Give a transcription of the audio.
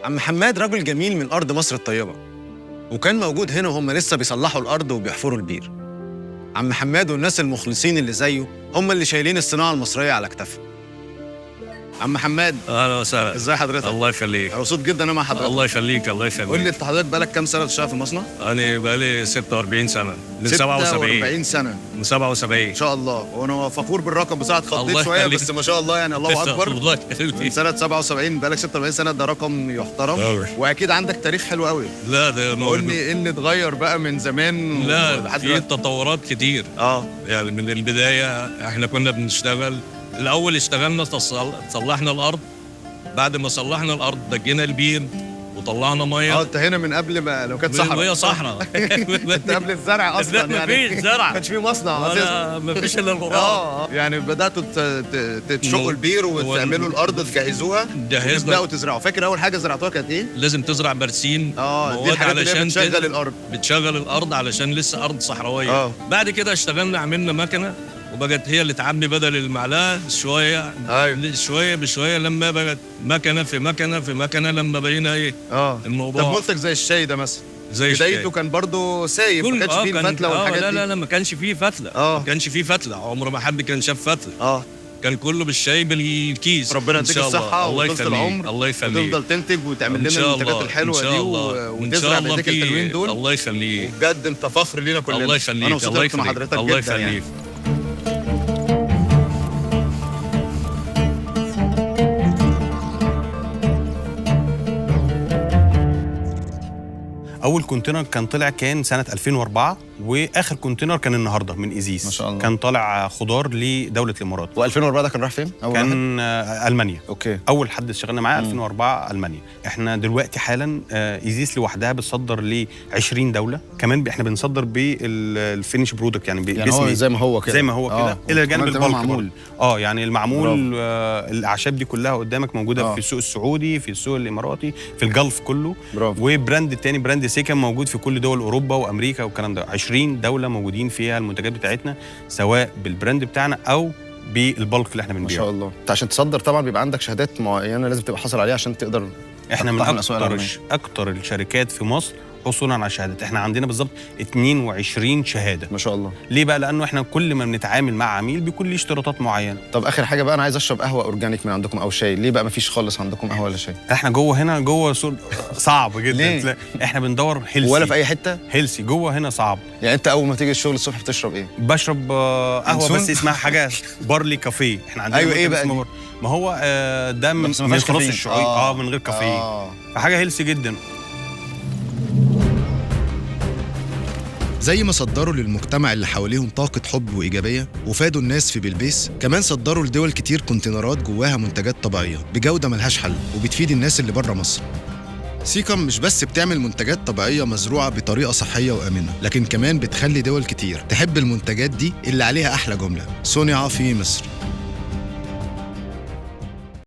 عم حماد رجل جميل من أرض مصر الطيبة، وكان موجود هنا وهم لسه بيصلحوا الأرض وبيحفروا البير. عم حماد والناس المخلصين اللي زيه هم اللي شايلين الصناعة المصرية على كتافهم. عم حماد، اهلا وسهلا. ازي حضرتك؟ الله يخليك. مبسوط جدا انا مع حضرتك. الله يخليك. الله يخليك. قول لي انت حضرتك بقالك كام سنة بتشتغل في المصنع؟ انا بقالي 46 سنة. من 77. 46 سنة. من 77. ان شاء الله، وانا فخور بالرقم بصراحة، اتخضيت شوية بس ما شاء الله يعني الله اكبر. الله يخليك. من سنة 77 بقالك 46 سنة، ده رقم يحترم. واكيد عندك تاريخ حلو قوي. لا ده قول لي ايه اللي اتغير بقى من زمان؟ لا في تطورات كتير. يعني من البداية احنا كنا بنشتغل الأول، اشتغلنا صلحنا الأرض، بعد ما صلحنا الأرض دجينا البير وطلعنا مية. انت هنا من قبل ما لو كانت صحراء. هي صحراء. انت قبل الزرع اصلا يعني. مفيش زرع، ما كانش في مصنع اساسا، مفيش الا الغراب. يعني بداتوا تشقوا البير وتعملوا الارض تجهزوها، وتبداوا تزرعوا. فاكر اول حاجة زرعتوها كانت ايه؟ لازم تزرع برسيم. دي الحاجات اللي بتشغل الارض، بتشغل الارض علشان لسه ارض صحراويه. بعد كده اشتغلنا، عملنا مكنه وبقت هي اللي تعبي بدل المعلقة شوية. أيوة. شوية بشوية لما بقت مكنه في مكنه في مكنه، لما بقينا ايه الموضوع. طب منتج زي الشاي ده مثلا، زي بدايته كان برضه سايب، ما كانش فيه الفتله والحاجات دي. لا لا لا، ما كانش فيه فتله. ما كانش فيه فتله، عمر ما حد كان شاف فتله. كان كله بالشاي بالكيس. ربنا يديك الصحة وطولة العمر. الله يخليك. وتفضل تنتج وتعمل لنا المنتجات الحلوة دي وتزرع بايديك الحلوين دول. الله يخليك. وبجد انت فخر لينا كلنا. الله يخليك. انا مبسوط مع حضرتك الله جدا. يخليك. يعني. اول container كان طلع كان سنة 2004، واخر container كان النهارده من ايزيس. ما شاء الله. كان طالع خضار لدولة الامارات. و2004 ده كان راح فين؟ أول كان المانيا. okay. اول حد اشتغلنا معاه 2004 المانيا. احنا دلوقتي حالا ايزيس لوحدها بتصدر ل 20 دولة، كمان احنا بنصدر بال finish product، يعني هو زي ما هو كده، زي ما هو كده الى جانب ال bulk. يعني المعمول، الاعشاب دي كلها قدامك موجودة في السوق السعودي، في السوق الاماراتي، في ال Gulf كله. برافو. و brand تاني brand سيكا موجود في كل دول اوروبا وامريكا والكلام ده. 20 دولة موجودين فيها المنتجات بتاعتنا، سواء بال brand بتاعنا او بال bulk اللي احنا بنبيعه. ما شاء الله. انت عشان تصدر طبعا بيبقى عندك شهادات معينة لازم تبقى حاصل عليها عشان تقدر. احنا من اكتر الشركات في مصر حصولا على شهادات. احنا عندنا بالظبط 22 شهادة. ما شاء الله. ليه بقى؟ لانه احنا كل ما بنتعامل مع عميل بيكون ليه اشتراطات معينة. طب اخر حاجة بقى، انا عايز اشرب قهوة organic من عندكم او شاي، ليه بقى ما فيش خالص عندكم قهوة ولا شاي؟ احنا جوه هنا جوه صعب جدا. ليه؟ احنا بندور healthy. ولا في اي حتة healthy جوه هنا صعب. يعني انت اول ما تيجي الشغل الصبح بتشرب ايه؟ بشرب قهوة بس اسمها حاجة barley coffee. احنا عندنا. ايوه ايه بقى؟ ما هو ده من خلاص الشعير، من غير كافيين. فحاجه healthy جدا. زي ما صدروا للمجتمع اللي حواليهم طاقة حب وإيجابية وفادوا الناس في بلبيس، كمان صدروا لدول كتير كونتينرات جواها منتجات طبيعية بجودة ملهاش حل وبتفيد الناس اللي بره مصر. سيكم مش بس بتعمل منتجات طبيعية مزروعة بطريقة صحية وآمنة، لكن كمان بتخلي دول كتير تحب المنتجات دي اللي عليها أحلى جملة: صنع في مصر.